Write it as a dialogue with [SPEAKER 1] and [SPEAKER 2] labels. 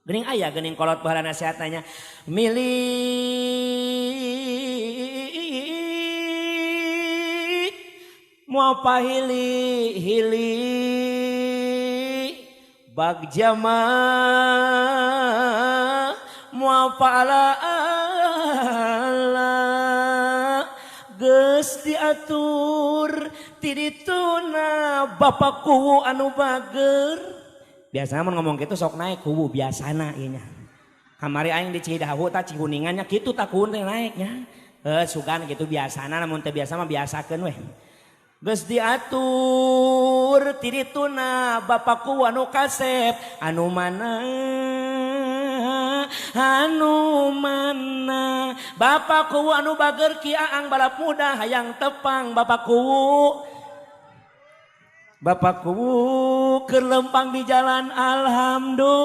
[SPEAKER 1] Geuning aya geuning kolot baheula nasihat nanya milik moal pahili hili bagja mah moal paala ala geus diatur ti dituna bapak kuwu anu bager. Biasana mun ngomong kitu sok naik kuwu biasana ieu nya. Kamari aing di Cidahu tah Cikuningan nya kitu tah kuwu teh naiknya. Sugan kitu biasana lamun teu biasa mah biasakeun weh. Geus diatur ti dituna bapak kuwu anu kasep anu mana anu mana bapak kuwu anu bager Ki Aang balap muda hayang tepang bapak kuwu. Bapak kuwu keur lempang di jalan alhamdulillah.